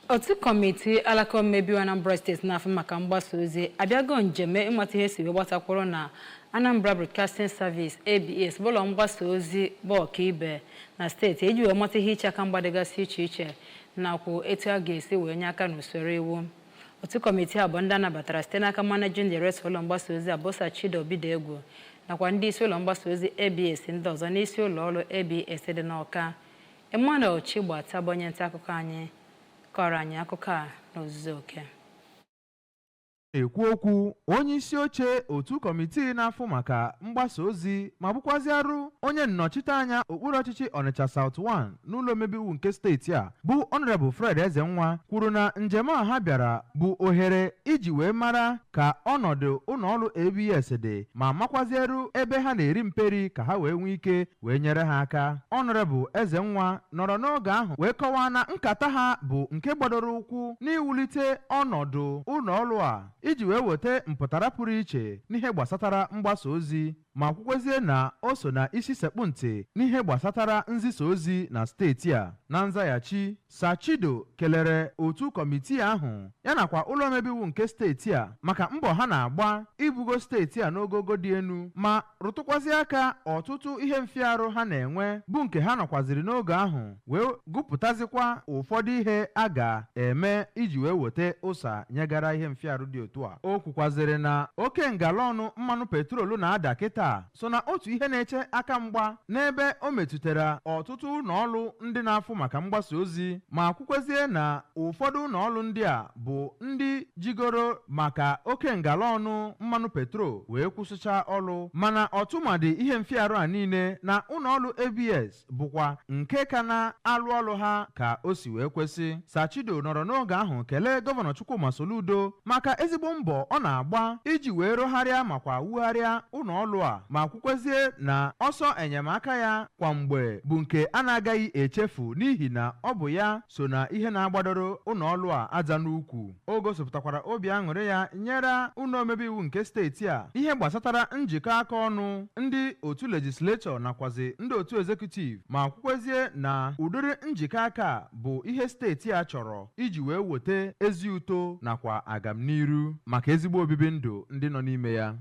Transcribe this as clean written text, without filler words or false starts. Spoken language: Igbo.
Otu kọmitii alaka omebe iwu Anambra Steeti na-afụ maka mgbasa ozi abịago njem ịmata ihe si wee gbatakwuru na Anambra Broadcasting Service, ABS, bụ ụlọ mgbasa ozi bụ ọkaibe na steeti, iji wee mata ihe iche aka mgba dịgasị iche iche nakwa etu a ga-esi wee nye aka n'usoro iwu. Otu kọmitii a bụ ndị a nabatara site n'aka Managing Director ụlọ mgbasa ozi a bụ Sir Chido Obidegwu nakwa ndị isi ụlọ mgbasa ozi ABS ndị ọzọ n'isi ụlọ ọrụ ABS dị n'Awka. Emmanuel Chigbata bụ onye nta akụkọ anyị kọrọ anyị akụkọ a n'ozuzu oke. Ekwu okwu, onye isi oche otu kọmitii na-afụ maka mgbasa ozi ma bụkwazịarụ onye nnọchiteanya okpuru ọchịchị Ọnịcha South 1 n'ụlọ omebe iwu nke steeti a, bụ Honorable Fred Ezenwa, kwuru na njem a ha bịara bụ ohere iji wee mara ka ọnọdụ ụlọọrụ ABS dị ma makwazieru ebe ha na-eri mperi ka ha wee nwee ike wee nyere ha aka. Honorable Ezenwa nọrọ n'oge ahụ wee kọwaa na nkata ha bụ nke gbadoro ụkwụ n'iwulite ọnọdụ ụlọọrụ a iji wee weta mpụtara pụrụ iche n'ihe gbasatara mgbasa ozi, ma kwukwezie na o so na isi sekpụ ntị n'ihe gbasatara nzisa ozi na steeti a. Na nzaghachi, Sachido kelere otu kọmitii ahụ ya nakwa ụlọ omebe iwu nke steeti a maka mbọ ha na-agba ibugo steeti a n'ogogo dị elu, ma rụtụkwazị aka ọtụtụ ihe mfịarụ ha na-enwe, bụ nke ha nọkwaziri n'oge ahụ wee gụpụtazikwa ụfọdụ ihe a ga-eme iji wee weta ụsa nyegara ihe mfịarụ dị otu a. O kwukwaziri na oke ngalọnụ mmanụ petrolu na-ada kịta so na otu ihe na-eche aka mgba n'ebe o metụtara ọtụtụ ụlọọrụ ndị na-afụ maka mgbasa ozi, ma kwukwezie na ụfọdụ ụlọọrụ ndị a bụ ndị jigoro maka oke ngalọnụ mmanụ petrol wee kwụsịcha ọrụ. Mana ọtụmadị ihe mfịarụ a niile, na ụlọọrụ ABS bụkwa nke ka na-alụ ọrụ ha ka o si wee kwesị. Sachido nọrọ n'oge ahụ kelee Gọvanọ Chukwuma Soludo maka ezigbo mbọ ọ na-agba iji wee rụgharịa makwa wugharịa ụlọọrụ a, ma kwukwezie na ọsọ enyemaka ya kwa mgbe bụ nke a na-agaghị echefu, n'ihi na ọ bụ ya so na ihe na-agbadoro ụlọọrụ a aja n'ukwu. O gosipụtakwara obi aṅụrị ya nyere ụlọ omebe iwu nke steeti a ihe gbasatara njikọ aka ọnụ ndị otu legislature nakwazi ndị otu executive, ma kwukwezie na ụdịrị njikọ aka bụ ihe steeti a chọrọ iji wee weta ezi uto nakwa agamniru maka ezigbo obibi ndụ ndị nọ n'ime ya.